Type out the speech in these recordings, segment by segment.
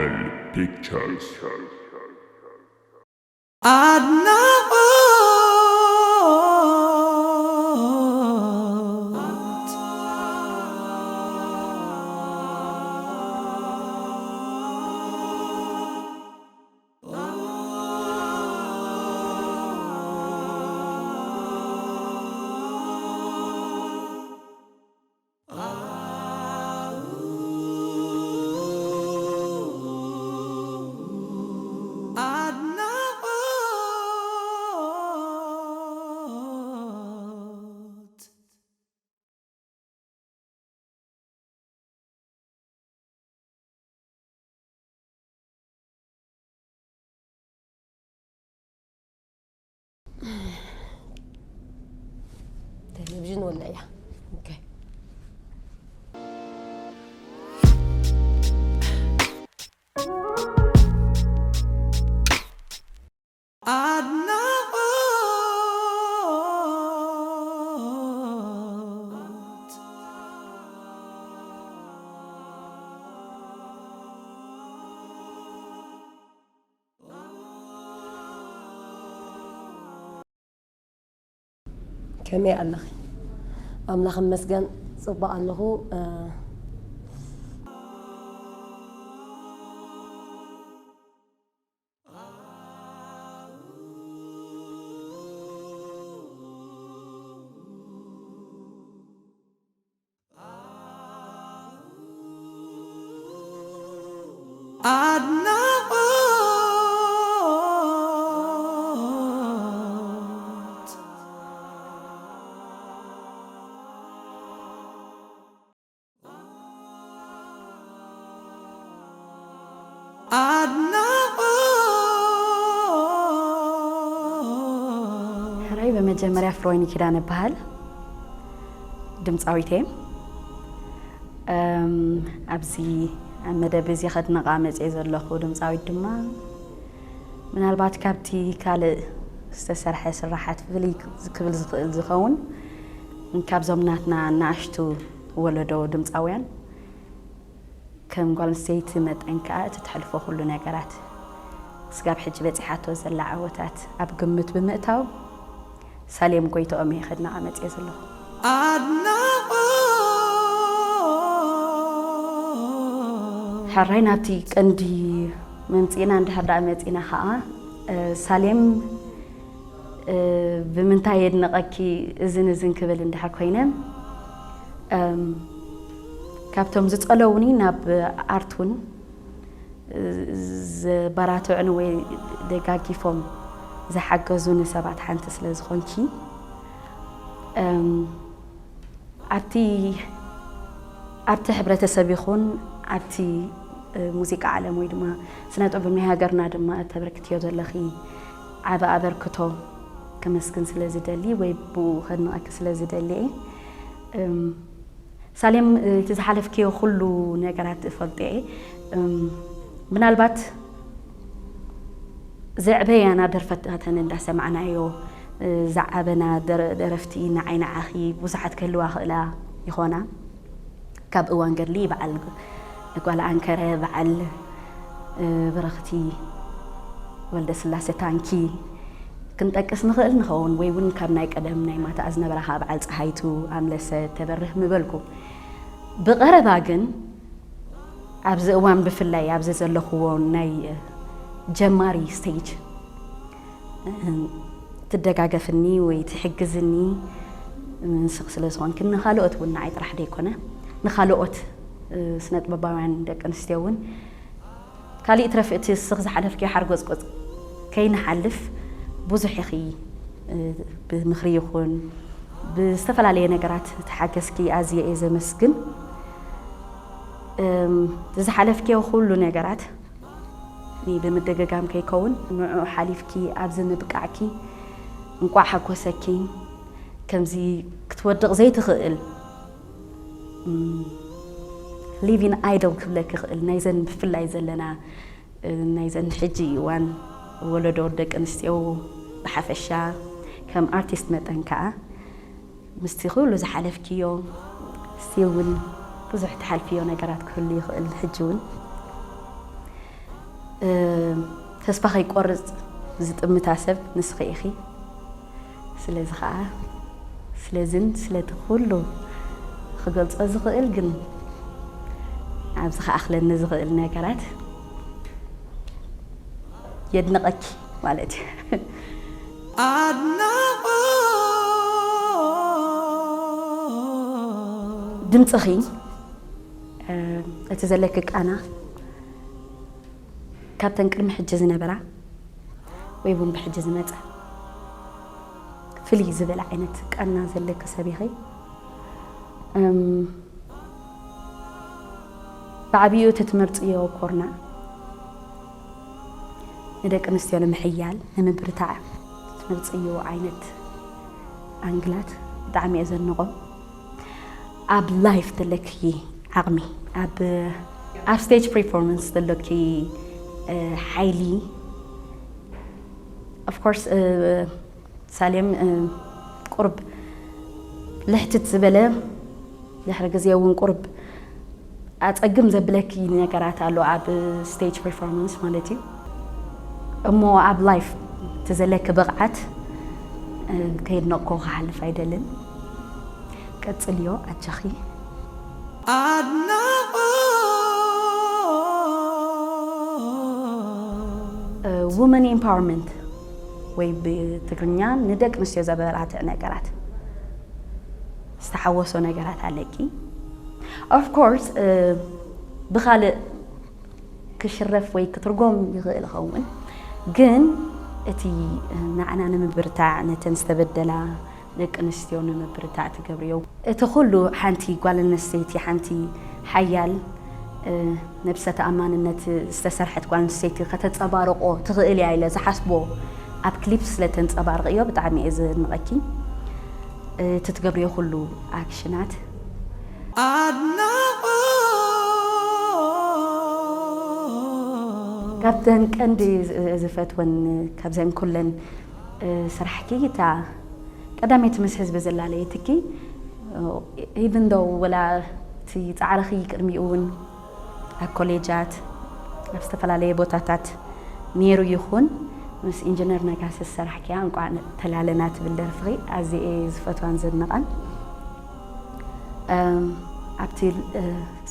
Pictures. ቴሌቪዥን ወላ እያ። ኦኬ። ኣድናቖት። ከመይ ኣለኺ? ኣምላኽ ይመስገን፣ ጽቡቕ ኣለኹ። እ፣ ኣድናቖት። ኣድናቖት። ሕራይ፣ ብመጀመርያ ፍሮይኒ ኪዳነ እበሃል። ድምፃዊት እየ። እም፣ ኣብዚ ኣብ መደብ እዚ ከድንቓ መፅየ ዘለኹ ድምፃዊት ድማ ምናልባት ካብቲ ካልእ ዝተሰርሐ ስራሓት ፍልይ ክብል ዝኽእል ዝኸውን ካብዞም ናትና ንኣሽቱ ወለዶ ድምፃውያን ከም ጓል ኣንስተይቲ መጠን ከኣ እቲ ተሕልፎ ኩሉ ነገራት ስጋብ ሕጂ በጺሓቶ ዘላ ዓወታት ኣብ ግምት ብምእታው ሳሌም ጎይትኦም እየ ከድንቓ መጽየ ዘለኹ። ኣድናቖት። ሕራይ ናብቲ ቀንዲ መምጽኢና እንድሕር ደኣ መጺና ከኣ፣ እ፣ ሳሌም እ፣ ብምንታይ የድንቐኪ እዝን እዝን ክብል እንድሕር ኮይነ፣ እም፣ ካብቶም ዝጸለውኒ ናብ ኣርት እውን ዘበራትዑኒ ወይ ደጋጊፎም ዝሓገዙኒ ሰባት ሓንቲ ስለ ዝኾንኪ፣ እም፣ ኣብቲ፣ ኣብቲ ሕብረተሰብ ይኹን ኣብቲ፣ እ፣ ሙዚቃ ዓለም ወይ ድማ ስነ ጥበብ ናይ ሃገርና ድማ እተበርክትዮ ዘለኺ ዓቢ ኣበርክቶ ከመስግን ስለ ዝደሊ ወይ ብኡ ከድንቐኪ ስለ ዝደሊ እየ። እም፣ ሳሌም፣ እቲ ዝሓለፍክዮ ኩሉ ነገራት እፈልጦ እየ። እም፣ ምናልባት ዘዕበያና ደርፈታተን እንዳሰማዕናዮ፣ እ፣ ዝዓበና ደረ-፣ ደረፍቲ ንዓይ ንዓኺ ብዙሓት ክህልዋ ክእላ ይኾና። ካብ እዋን ገድሊ በዓል ጓል ኣንከረ፣ በዓል፣ እ፣ ብርኽቲ ወልደስላሴ ታንኪ ክንጠቅስ ንኽእል ንኸውን፣ ወይ እውን ካብ ናይ ቀደም ናይ ማታኣ ዝነበራ ከዓ በዓል ፀሃይቱ ኣምለሰ ተበርህ ምበልኩ። ብቐረባ ግን ኣብዚ እዋን ብፍላይ ኣብዚ ዘለኽዎ ናይ ጀማሪ ስቴጅ ትደጋገፍኒ ወይ ትሕግዝኒ ንስኺ ስለ ዝኾንኪ፣ ንኻልኦት እውን ንዓይ ጥራሕ ደይኮነ ንኻልኦት ስነ ጥበባውያን ደቂ ኣንስትዮ እውን ካሊእ ትረፍ እቲ እስኺ ዝሓለፍክዮ ሓርጎጽጎጽ ከይንሓልፍ ብዙሕ ኢኺ፣ እ፣ ብምኽሪ ይኹን ብዝተፈላለየ ነገራት ተሓገዝኪ ኣዝየ እየ ዘመስግን። እም፣ ዝሓለፍክዮ ኩሉ ነገራት ኒ-፣ ብምድግጋም ከይከውን ንዕኡ ሓሊፍኪ ኣብዚ ምብቃዕኪ እንቋዕ ሓጎሰኪ። ከምዚ ክትወድቕ ዘይትኽእል ሊቪን ኣይዶል ክብለኪ ይኽእል። ናይዘን ብፍላይ ዘለና፣ እ፣ ናይዘን ሕጂ እዋን ወለዶ ደቂ ኣንስትዮ ብሓፈሻ፣ ከም ኣርቲስት መጠን ከኣ ምስቲ ኩሉ ዝሓለፍክዮ፣ እስቲ እውን ብዙሕ ትሓልፍዮ ነገራት ክህሉ ይኽእል። ሕጂ እውን ተስፋ ከይቆርጽ ዝጥምታ ሰብ ንስኺ ኢኺ። ስለዚ ኸኣ ስለዝን ስለቲ ኩሉ ክገልጾ ዝኽእል ግን ኣብዚ ኸኣ ክለኒ ዝኽእል ነገራት የድንቐኪ ማለት እዩ። ድምጽኺ እቲ ዘለኪ ቃና ካብተን ቅድሚ ሕጂ ዝነበራ ወይ እውን ብሕጂ ዝመጻ ፍልይ ዝበለ ዓይነት ቃና ዘለኪ ሰብ ኢኺ። ብዓብዩ እቲ ትመርጽዮ ኮርና ንደቂ ኣንስትዮ ንምሕያል ንምብርታዕ ትመርጽዮ ዓይነት ኣንግላት ብጣዕሚ እየ ዘድንቖ። ኣብ life ዘለኪ ዓቕሚ ኣብ ኣብ stage performance ዘለኪ ሓይሊ of course ሳሌም ቁርብ ልሕትት ዝበለ ድሕሪ ግዜ እውን ቁርብ ኣጸግም ዘብለኪ ነገራት ኣሎ ኣብ stage performance ማለት እዩ። እሞ ኣብ life እቲ ዘለኪ ብቕዓት ከየድነቕኮ ክሓልፍ ኣይደልን። ቀጽልዮ ኣጆኺ። ኣድናቖት women empowerment ወይ ብትግርኛ ንደቂ ኣንስትዮ ዘበራትዕ ነገራት ዝተሓወሶ ነገራት ኣለኪ። Of course ብኻልእ ክሽረፍ ወይ ክትርጎም ይኽእል ይኸውን፣ ግን እቲ ንዓና ንምብርታዕ ነተን ዝተበደላ ደቂ ኣንስትዮ ንምብርታዕ ትገብርዮ። እቲ ኩሉ ሓንቲ ጓል ኣንስተይቲ ሓንቲ ሓያል ነብሰ ተኣማንነት ዝተሰርሐት ጓል ኣንስተይቲ ከተንጸባርቆ ትኽእል እያ ኢለ ዝሓስቦ ኣብ ክሊፕ ስለ ተንጸባርቕዮ ብጣዕሚ እየ ዘድንቐኪ። እቲ ትገብርዮ ኩሉ ኣክሽናት ኣድናቖት ካብተን ቀንዲ ዝፈትወን ካብዘን ኩለን ስራሕኪ እታ ቀዳመይቲ ምስ ህዝቢ ዘላለየትኪ even though ወላ እቲ ጻዕርኺ ቅድሚኡ እውን ኣብ ኮሌጃት ኣብ ዝተፈላለየ ቦታታት ነይሩ ይኹን ምስ ኢንጂነር ነጋሲ ዝሰራሕክያ እንቋዕ ተላለና ትብል ደርፍኺ ኣዝየ እየ ዝፈትዋን ዘድንቓን። ኣብቲ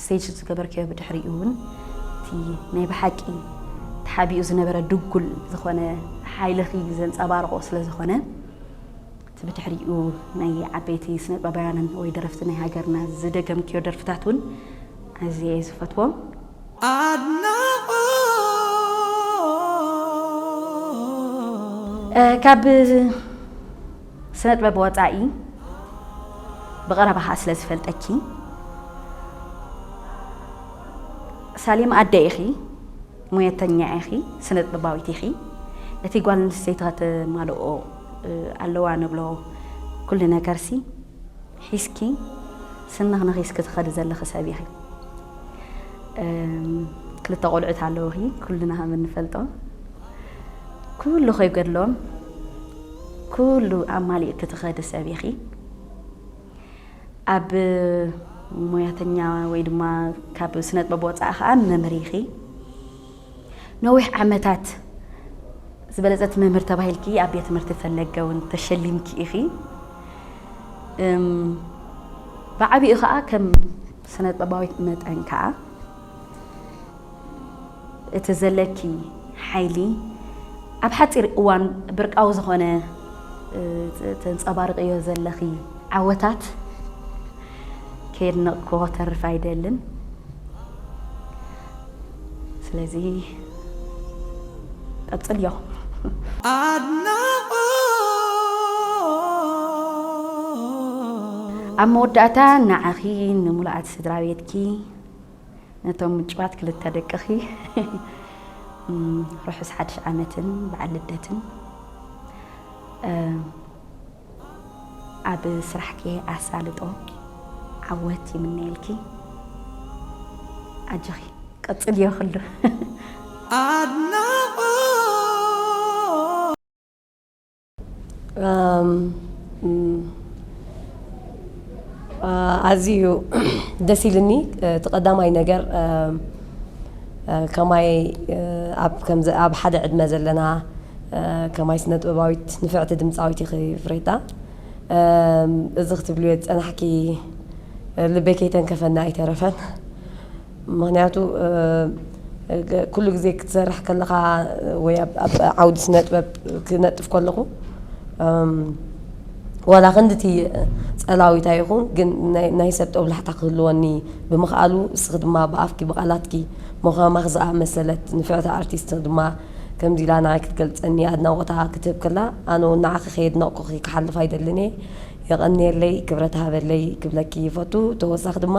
stage ዝገበርክዮ ብድሕሪኡ እውን እቲ ናይ ብሓቂ ተሓቢኡ ዝነበረ ድጉል ዝኾነ ሓይልኺ ዘንጸባርቖ ስለ ዝኾነ እቲ ብድሕሪኡ ናይ ዓበይቲ ስነጥበባውያንን ወይ ደረፍቲ ናይ ሃገርና ዝደገምክዮ ደርፍታት እውን ኣዝየ እየ ዝፈትዎ። ኣድናቖት ካብ ስነጥበብ ወጻኢ ብቐረባ ኸኣ ስለ ዝፈልጠኪ ሳሌም ኣደ ኢኺ፣ ሞያተኛ ኢኺ፣ ስነጥበባዊት ኢኺ። እቲ ጓል ኣንስተይቲ ከተማልኦ ኣለዋ ንብሎ ኩሉ ነገርሲ ሒዝኪ ስንኽንኺ እስኪ ትኸዲ ዘለኺ ሰብ ኢኺ። ክልተ ቆልዑት ኣለውኺ፣ ኩልና ከም እንፈልጦ ኩሉ ከይጎድሎም ኩሉ ኣማሊእኪ ትኸዲ ሰብ ኢኺ። ኣብ ሞያተኛ ወይ ድማ ካብ ስነጥበብ ወጻኢ ኸኣ መምህር ኢኺ። ነዊሕ ዓመታት ዝበለጸት መምህር ተባሂልኪ ኣብ ቤት ትምህርቲ ፈለገ እውን ተሸሊምኪ ኢኺ። እም፣ ብዓቢኡ ኸኣ ከም ስነጥበባዊት መጠን ከኣ እቲ ዘለኪ ሓይሊ ኣብ ሓጺር እዋን ብርቃዊ ዝኾነ፣ እ፣ ተንጸባርቕዮ ዘለኺ ዓወታት ከየድነቕኩ ከተርፍ ኣይደልን። ስለዚ ቀጽልዮ። ኣድናቖት ኣብ መወዳእታ ንዓኺ፣ ንሙሉኣት ስድራ ቤትኪ፣ ነቶም ምጭዋት ክልተ ደቅኺ፣ እም፣ ርሑስ ሓድሽ ዓመትን በዓል ልደትን፣ እ፣ ኣብ ስራሕኪ ኣሳልጦ ዓወት ይምነየልኪ። ኣጆኺ፣ ቀጽልዮ ኩሉ። ኣድናቖት ኣም፣ እም፣ ኣ-፣ ኣዝዩ ደስ ኢልኒ። እቲ ቀዳማይ ነገር፣ ኣም፣ ከማይ ኣብ ከምዚ ኣብ ሓደ ዕድመ ዘለና ከማይ ስነ ጥበባዊት ንፍዕቲ ድምፃዊት ኢኺ ፍሬታ። እዚ ክትብልዮ ዝፀናሕኪ ልበይ ከይተንከፈና ኣይተረፈን። ምክንያቱ ኩሉ ግዜ ክትሰርሕ ከለካ ወይ ኣብ ዓውዲ ስነ ጥበብ ክነጥፍ ከለኹ ዋላ ክንድቲ ፀላዊታ ይኹን ግን ናይ ሰብ ጦብላሕታ ክህልወኒ ብምኽኣሉ እስኺ ድማ ብኣፍኪ ብቓላትኪ መኸማኽ ዝኣመሰለት ንፍዕቲ ኣርቲስት ድማ ከምዚ ኢላ ንዓይ ክትገልፀኒ ኣድናቖታ ክትህብ ከላ ኣነ እውን ንዓኺ ከየድነቕኩኺ ክሓልፍ ኣይደልን እየ። የቐንየለይ ክብረት ሃበለይ ክብለኪ ይፈቱ። ተወሳኺ ድማ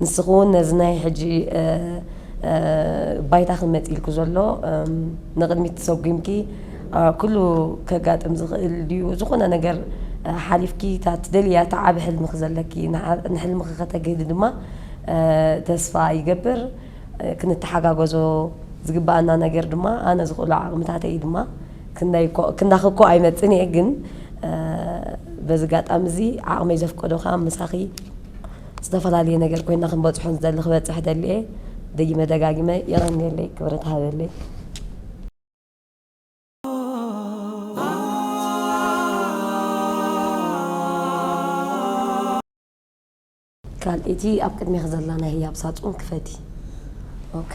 ንስኺ እውን ነዚ ናይ ሕጂ ባይታ ክመፅእ ኢልኩ ዘሎ ንቕድሚት ተሰጒምኪ ኩሉ ከጋጥም ዝኽእል ድዩ ዝኾነ ነገር ሓሊፍኪ እታ ትደልያ እታ ዓብ ሕልሚ ክዘለኪ ንሕልምኺ ከተግህዲ ድማ ተስፋ ይገብር። ክንተሓጋገዞ ዝግባኣና ነገር ድማ ኣነ ዝኽእሎ ዓቕምታተይ ድማ ክንዳኺ እኮ ኣይመፅን እየ ግን በዚ ጋጣሚ እዚ ዓቕመይ ዘፍቀዶ ከዓ ምሳኺ ዝተፈላለየ ነገር ኮይና ክንበፅሖ ዝደሊ ክበፅሕ ደሊ እየ። ደጊመ ደጋጊመ የቐንየለይ ክብረት ሃበለይ። ካልእቲ ኣብ ቅድሜኺ ዘላ ናይ ህያብ ሳጹን ክፈቲ። ኦኬ።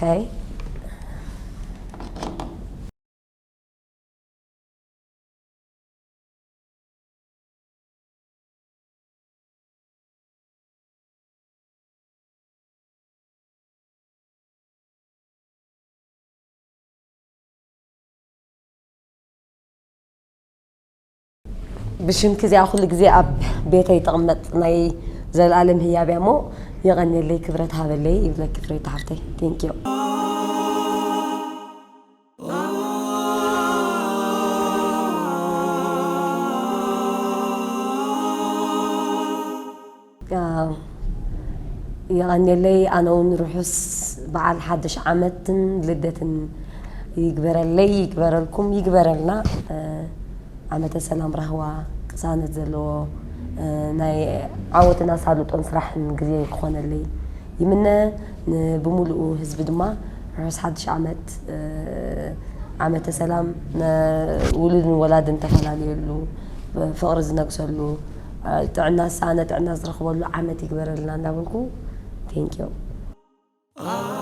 ብሽምኪ እዚኣ ኩሉ ግዜ ኣብ ቤተይ ትቕመጥ ናይ ዘለኣለም ህያብ እያ እሞ የቐንየለይ ክብረት ሃበለይ ይብለኪ ፍሬታ ሓፍተይ። Thank you። የቐንየለይ ኣነ እውን ርሑስ በዓል ሓድሽ ዓመትን ልደትን ይግበረለይ ይግበረልኩም ይግበረልና። ዓመተ ሰላም ራህዋ ቅሳነት ዘለዎ ናይ ዓወትን ኣሳልጦን ስራሕን ግዜ ክኾነለይ ይምነ። ንብሙሉኡ ህዝቢ ድማ ርሑስ ሓድሽ ዓመት ዓመተ ሰላም ውሉድን ወላድን ተፈላለየሉ ፍቕሪ ዝነግሰሉ ጥዕና ዝሰኣነ ጥዕና ዝረኽበሉ ዓመት ይግበረልና እንዳበልኩ thank you።